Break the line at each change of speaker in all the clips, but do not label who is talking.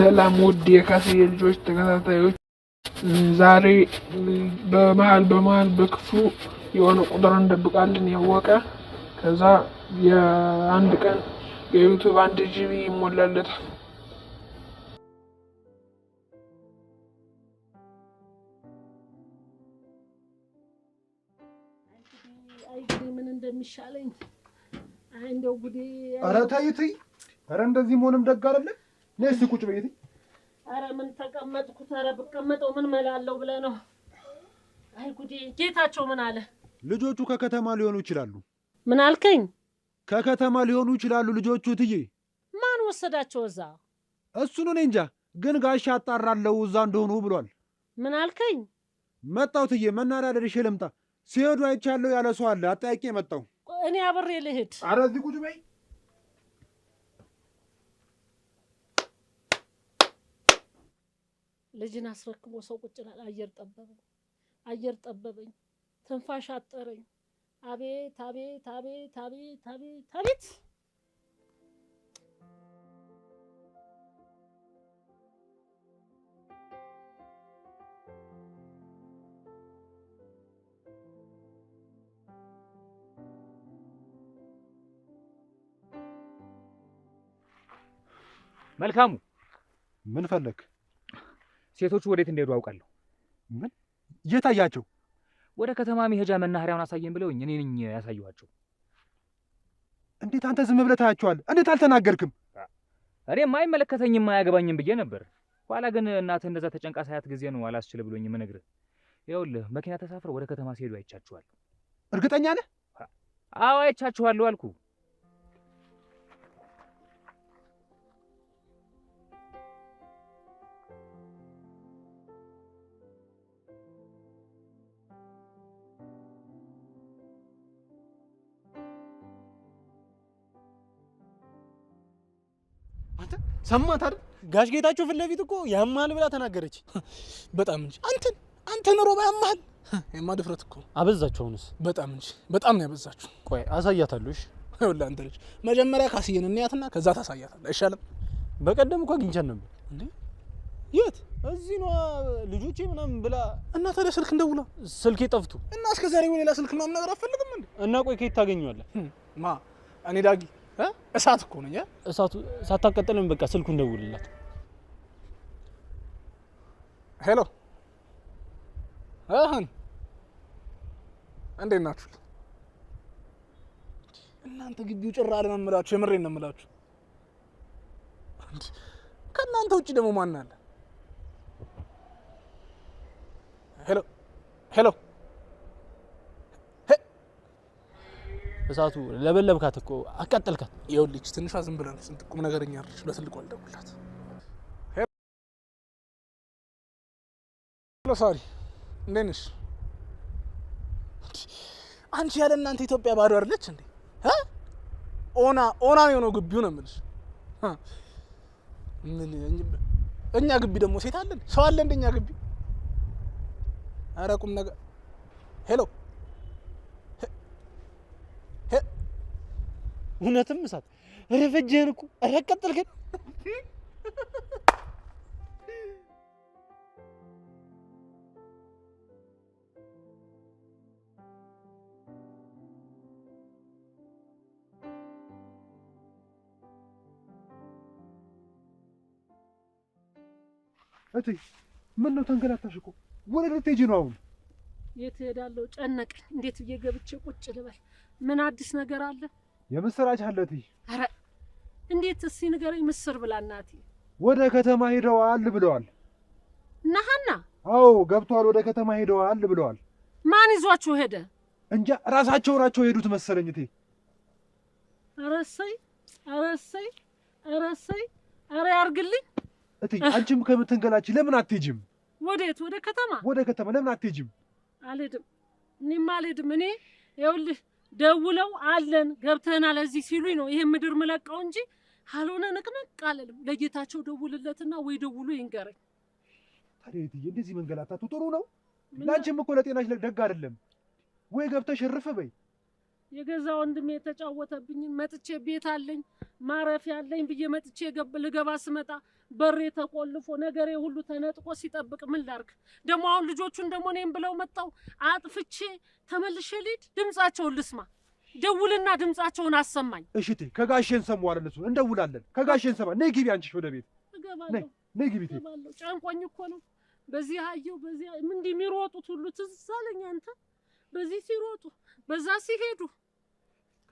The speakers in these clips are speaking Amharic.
ሰላም ውድ የካስዬ ልጆች ተከታታዮች፣ ዛሬ በመሀል በመሀል በክፍሉ የሆነ ቁጥር እንደብቃለን ያወቀ ከዛ የአንድ ቀን የዩቲዩብ 1 GB ይሞላለታል።
አይ ጉዴ፣ ምን እንደሚሻለኝ። አይ እንደው ጉዴ።
ኧረ ተይ ተይ፣ ኧረ እንደዚህ መሆንም ደግ አይደለም። ነይ እስኪ ቁጭ በይ።
ኧረ ምን ተቀመጥኩት? ኧረ ብቀመጠው ምን መላለው ብለህ ነው? አይ ጉዴ። ጌታቸው ምን አለ?
ልጆቹ ከከተማ ሊሆኑ ይችላሉ።
ምን አልከኝ?
ከከተማ ሊሆኑ ይችላሉ ልጆቹ እትዬ።
ማን ወሰዳቸው እዛ?
እሱን እኔ እንጃ፣ ግን ጋሻ አጣራለሁ እዛ እንደሆኑ ብሏል።
ምን አልከኝ?
መጣሁ እትዬ፣ መናኸሪያ ደርሼ ልምጣ። ሲሄዱ አይቻለሁ ያለ ሰው አለ፣ አጠያቂ መጣሁ።
እኔ አብሬ ልሂድ።
ኧረ እዚህ ቁጭ በይ።
ልጅን አስረክቦ ሰው ቁጭ ይላል። አየር ጠበበኝ፣ አየር ጠበበኝ፣ ትንፋሽ አጠረኝ። አቤት አቤት አቤት አቤት አቤት አቤት።
መልካሙ
ምን ፈለክ?
ሴቶቹ ወዴት እንደሄዱ አውቃለሁ።
ምን የታያቸው?
ወደ ከተማ መሄጃ መናኸሪያውን አሳየን ብለውኝ እኔ ነኝ ያሳየኋቸው።
እንዴት አንተ ዝም ብለህ ታያቸዋለህ? እንዴት አልተናገርክም?
እኔም አይመለከተኝም አያገባኝም ብዬ ነበር። ኋላ ግን እናትህ እንደዛ ተጨንቃ ሳያት ጊዜ ነው አላስችል ብሎኝ የምነግርህ። ይኸውልህ መኪና ተሳፍረው ወደ ከተማ ሲሄዱ አይቻችኋለሁ።
እርግጠኛ ነህ?
አዎ አይቻችኋለሁ አልኩ።
አንተ ሰማት አይደል? ጋሽ ጌታቸው ፊት ለፊት እኮ ያማል ብላ ተናገረች።
በጣም እንጂ አንተን አንተን ሮባ ያማል። የማ ድፍረት እኮ
አበዛችሁ። አሁንስ
በጣም እንጂ በጣም ነው ያበዛችሁ።
ቆይ አሳያታለሁ። እሺ
ይኸውልህ አንተ ልጅ መጀመሪያ ካስዬን እንያትና ከዛ ታሳያታለህ አይሻልም?
በቀደም እኮ አግኝቻት ነበር።
እንዴ የት?
እዚህ ነዋ ልጆቼ ምናምን ብላ።
እና ታዲያ ስልክ እንደውላ
ስልኬ ጠፍቶ
እና እስከ ዛሬ ወይ ሌላ ስልክ ምናምን ነገር አትፈልግም እንዴ?
እና ቆይ ከየት ታገኘዋለህ?
ማ እኔ ዳጊ እሳት እኮ ነኝ።
እሳቱ ሳታቀጥልም በቃ ስልኩን ደውልላት።
Hello አሁን እንዴት ናችሁ? እናንተ ግቢው ጭራ አለ ነው የምላችሁ። የምሬን ነው የምላችሁ። ከእናንተ ውጭ ደግሞ ማን አለ? Hello hello
እሳቱ ለበለብካት እኮ አቃጠልካት።
ይኸውልሽ ትንሿ ዝም ብላ ነው፣ ስንት ቁም ነገረኛ አይደለች። ለትልቁ አልደውልላት። Hello ሳሪ እንዴት ነሽ? አንቺ ያለ እናንተ ኢትዮጵያ ባዶ አይደለች እንዴ? ኦና ኦና ነው የሆነው ግቢው ነው የምልሽ። ምን እኛ ግቢ ደግሞ ሴት አለን ሰው አለ እንደኛ ግቢ? ኧረ ቁም ነገር። Hello
እውነትም እሳት ረፈጀህን እኮ ኧረ አቃጠልከን።
እትዬ ምን ነው ተንገላታሽ እኮ። ወደ ልትሄጂ ነው አሁን?
የት እሄዳለሁ? ጨነቀኝ። እንዴት ብዬ ገብቼ ቁጭ ልበል? ምን አዲስ ነገር አለ?
የምስራች አለ እትዬ።
ኧረ እንዴት? እስኪ ንገረኝ። ምስር ብላ እናቴ።
ወደ ከተማ ሄደዋል ብለዋል።
እና ሀና?
አዎ ገብተዋል። ወደ ከተማ ሄደዋል ብለዋል።
ማን ይዟቸው ሄደ?
እንጃ ራሳቸው ናቸው የሄዱት መሰለኝ እትዬ።
ኧረ እሰይ፣ ኧረ እሰይ፣ ኧረ እሰይ፣ ኧረ ያርግልኝ።
እትዬ አንቺም ከምትንገላች ለምን አትሄጂም?
ወዴት? ወደ ከተማ።
ወደ ከተማ ለምን አትሄጂም?
አልሄድም። እኔማ አልሄድም። እኔ ይኸውልህ ደውለው አለን ገብተናል እዚህ ሲሉኝ ነው ይሄን ምድር ምለቀው እንጂ አልሆነ ንቅንቅ አልልም። ለጌታቸው ደውልለትና ወይ ደውሉ ይንገረኝ።
ታዲያ እትዬ እንደዚህ መንገላታቱ ጥሩ ነው? ለአንቺም እኮ ለጤናሽ ደግ አይደለም። ወይ ገብተሽ እርፍ በይ።
የገዛ ወንድሜ የተጫወተብኝን መጥቼ ቤት አለኝ ማረፊያ አለኝ ብዬ መጥቼ ልገባ ስመጣ በሬ ተቆልፎ ነገሬ ሁሉ ተነጥቆ ሲጠብቅ ምን ላድርግ? ደግሞ አሁን ልጆቹን ደግሞ እኔም ብለው መጣው አጥፍቼ ተመልሼ ልሂድ? ድምጻቸውን ልስማ። ደውልና ድምጻቸውን አሰማኝ።
እሺ እቴ፣ ከጋሼ እንሰማዋለን። እሱን እንደውላለን። ከጋሼ እንሰማ። ነይ ግቢ አንቺ ወደ ቤት
እገባለሁ።
ነይ ግቢ እቴ።
እገባለሁ። ጨንቆኝ እኮ ነው። በዚህ አየሁ፣ በዚህ እንዲህ የሚሮጡት ሁሉ ትዝ አለኝ። አንተ በዚህ ሲሮጡ በዛ ሲሄዱ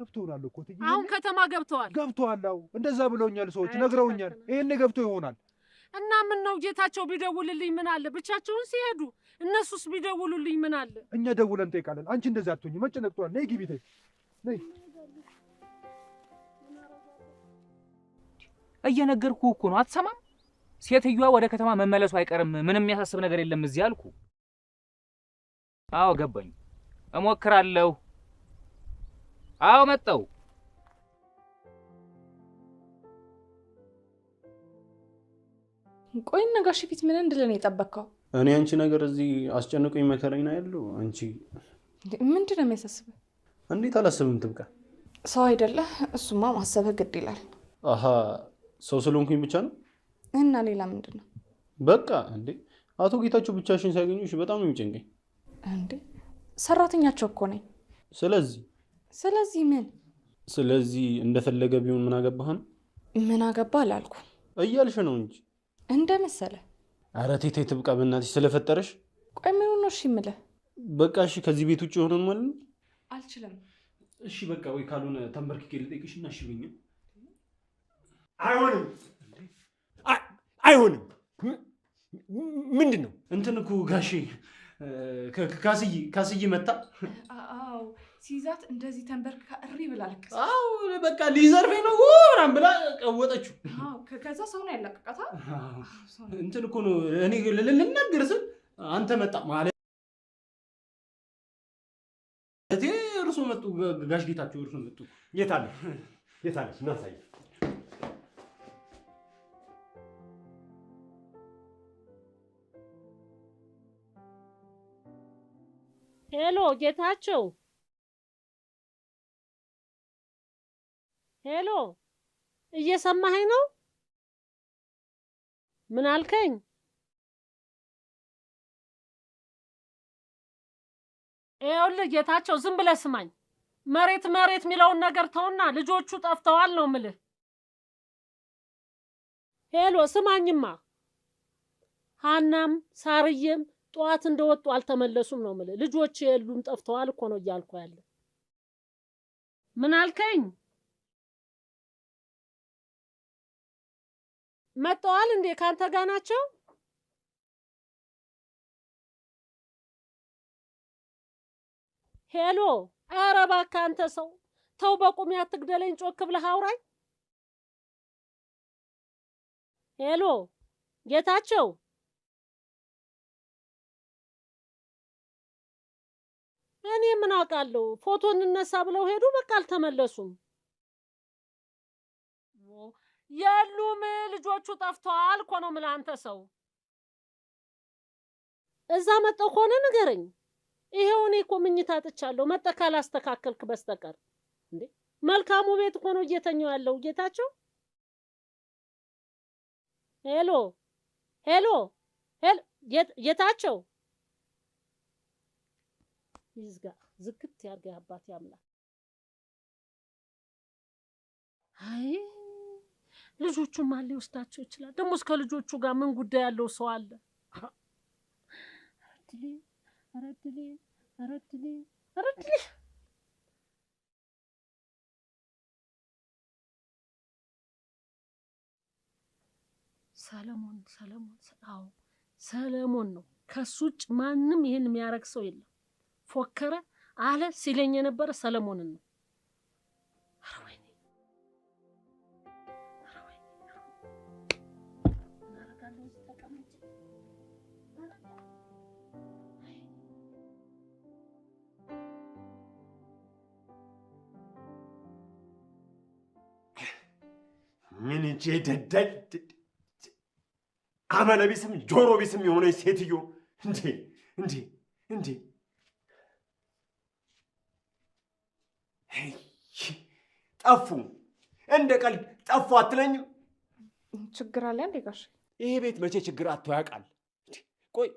ገብተውናል እኮ እትዬ።
አሁን ከተማ ገብተዋል።
ገብተዋል። አዎ እንደዛ ብለውኛል፣ ሰዎች ነግረውኛል። ይሄኔ ገብቶ ይሆናል።
እና ምን ነው ጌታቸው ቢደውልልኝ ምን አለ? ብቻቸውን ሲሄዱ እነሱስ ቢደውሉልኝ ምን አለ?
እኛ ደውለን እንጠይቃለን። አንቺ እንደዛ አትሆኚ፣ መጨነቅ ጥሩ። ነይ ግቢ ተይ፣ ነይ።
እየነገርኩህ እኮ ነው፣ አትሰማም? ሴትዮዋ ወደ ከተማ መመለሱ አይቀርም። ምንም የሚያሳስብ ነገር የለም እዚህ አልኩ። አዎ ገባኝ። እሞክራለሁ። አዎ መጣሁ።
ቆይ እነ ጋሼ ፊት ምን እንድልን የጠበቅከው?
እኔ አንቺ ነገር እዚህ አስጨንቆኝ መከረኝ ነው ያለው። አንቺ
ምንድን ነው የሚያሳስብህ?
እንዴት አላስብም? ትብቃ
ሰው አይደለህ? እሱማ ማሰብህ ግድ ይላል።
አሃ ሰው ስለሆንኩኝ ብቻ ነው?
እና ሌላ ምንድን ነው?
በቃ እንዴ አቶ ጌታቸው ብቻሽን ሲያገኙሽ በጣም ነው የሚጨንቀኝ።
እንዴ ሰራተኛቸው እኮ ነኝ። ስለዚህ ምን?
ስለዚህ እንደፈለገ ቢሆን ምን አገባህ ነው?
ምን አገባ አላልኩ
እያልሽ ነው እንጂ
እንደ መሰለ።
ኧረ ተይ ተይ ትብቃ በእናትሽ ስለፈጠረሽ።
ቆይ ምን ሆኖ እሺ የምልህ?
በቃ እሺ ከዚህ ቤት ውጭ ሆነን ማለት ነው?
አልችልም።
እሺ በቃ ወይ ካልሆነ ተንበርክኬ ልጠይቅሽና እሺ በይኝ።
አይሆንም አይሆንም። ምንድን ነው
እንትን እኮ ጋሼ ካስዬ መታ።
አዎ ሲይዛት እንደዚህ ተንበርክካ እሪ ብላ አለቀሰች።
አዎ በቃ ሊዘርፈኝ ነው ምናምን ብላ ቀወጠችው።
አዎ ከዛ ሰው ነው ያላቀቃታ።
እንትን እኮ ነው እኔ ልናገር ስል አንተ መጣ ማለት እርሶ መጡ፣ ጋሽ ጌታቸው እርሶ መጡ።
የት አለ የት አለ? እናሳይ።
Hello ጌታቸው፣ Hello እየሰማኸኝ ነው? ምን አልከኝ? ይኸውልህ ጌታቸው ዝም ብለህ ስማኝ። መሬት መሬት የሚለውን ነገር ተውና ልጆቹ ጠፍተዋል ነው የምልህ። Hello ስማኝማ፣ ሀናም ሳርዬም ጠዋት እንደወጡ አልተመለሱም ነው የምልህ። ልጆች የሉም ጠፍተዋል እኮ ነው እያልኩ ያለ። ምን አልከኝ? መጥተዋል እንዴ? ካንተ ጋር ናቸው? Hello ኧረ እባክህ አንተ ሰው ተው፣ በቁሜ አትግደለኝ፣ ጮክ ብለህ አውራኝ። Hello ጌታቸው፣ እኔ ምን አውቃለሁ? ፎቶ እንነሳ ብለው ሄዱ፣ በቃ አልተመለሱም። የሉም ልጆቹ ጠፍተዋል እኮ ነው የምልህ። አንተ ሰው እዛ መጠው ከሆነ ንገረኝ። ይሄው እኔ እኮ ምኝታ አጥቻለሁ፣ መጠህ ካላስተካከልክ በስተቀር። እንዴ መልካሙ ቤት እኮ ነው እየተኛው ያለው ጌታቸው። Hello hello hello ጌታቸው፣ ይዝጋ፣ ዝግት ያርገህ አባቴ አምላክ። አይ ልጆቹን ማን ሊወስዳቸው ይችላል? ደግሞ እስከ ልጆቹ ጋር ምን ጉዳይ ያለው ሰው አለ? ኧረ እድሌ ኧረ እድሌ ኧረ እድሌ። ሰለሞን ሰለሞን፣ አዎ ሰለሞን ነው። ከሱ ውጭ ማንም ይሄን የሚያረግ ሰው የለም። ፎከረ አለ ሲለኝ የነበረ ሰለሞንን ነው። ኧረ ወይኔ ኧረ ወይኔ፣ ምን አደርጋለሁ እዚህ ተቀምጬ?
ምን እጄ ደደል አመለቢስም ጆሮ ቢስም የሆነች ሴትዮ እንዴ እንዴ እንዴ! ጠፉ፣ እንደ ቀልድ ጠፉ አትለኝም?
ችግር አለ እንዴ ጋሼ?
ይሄ ቤት መቼ ችግር አጥቶ ያውቃል? ቆይ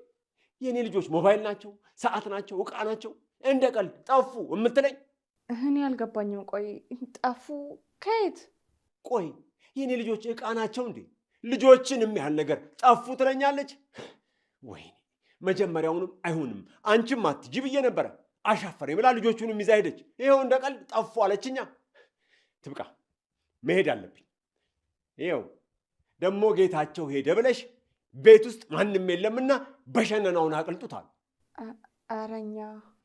የእኔ ልጆች ሞባይል ናቸው፣ ሰዓት ናቸው፣ ዕቃ ናቸው? እንደ ቀልድ ጠፉ የምትለኝ?
እኔ አልገባኝም። ቆይ ጠፉ ከየት?
ቆይ የእኔ ልጆች ዕቃ ናቸው እንዴ? ልጆችን የሚያህል ነገር ጠፉ ትለኛለች? ወይኔ መጀመሪያውንም አይሆንም አንቺም አትጂ ብዬ ነበረ። አሻፈረኝ ብላ ልጆቹንም ይዛ ሄደች። ይኸው እንደ ቀልድ ጠፉ አለችኛ። ትብቃ፣ መሄድ አለብኝ። ይኸው ደግሞ ጌታቸው ሄደ ብለሽ ቤት ውስጥ ማንም የለምና በሸነናውን አቅልጡታል።
ኧረ እኛ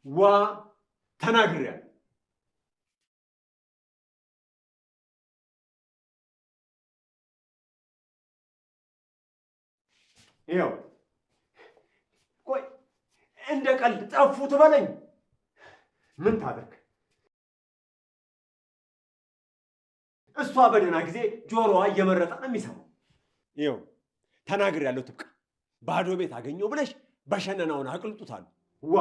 ዋ ተናግሬያለሁ። ይኸው ቆይ እንደ ቀልድ ጠፉ ትበለኝ። ምን ታደርግ? እሷ በደህና ጊዜ ጆሮዋ እየመረጠ ነው የሚሰማው። ይኸው ተናግሬያለሁ። ትብቃ። ባዶ ቤት አገኘው ብለሽ በሸነናውን አቅልጡታል። ዋ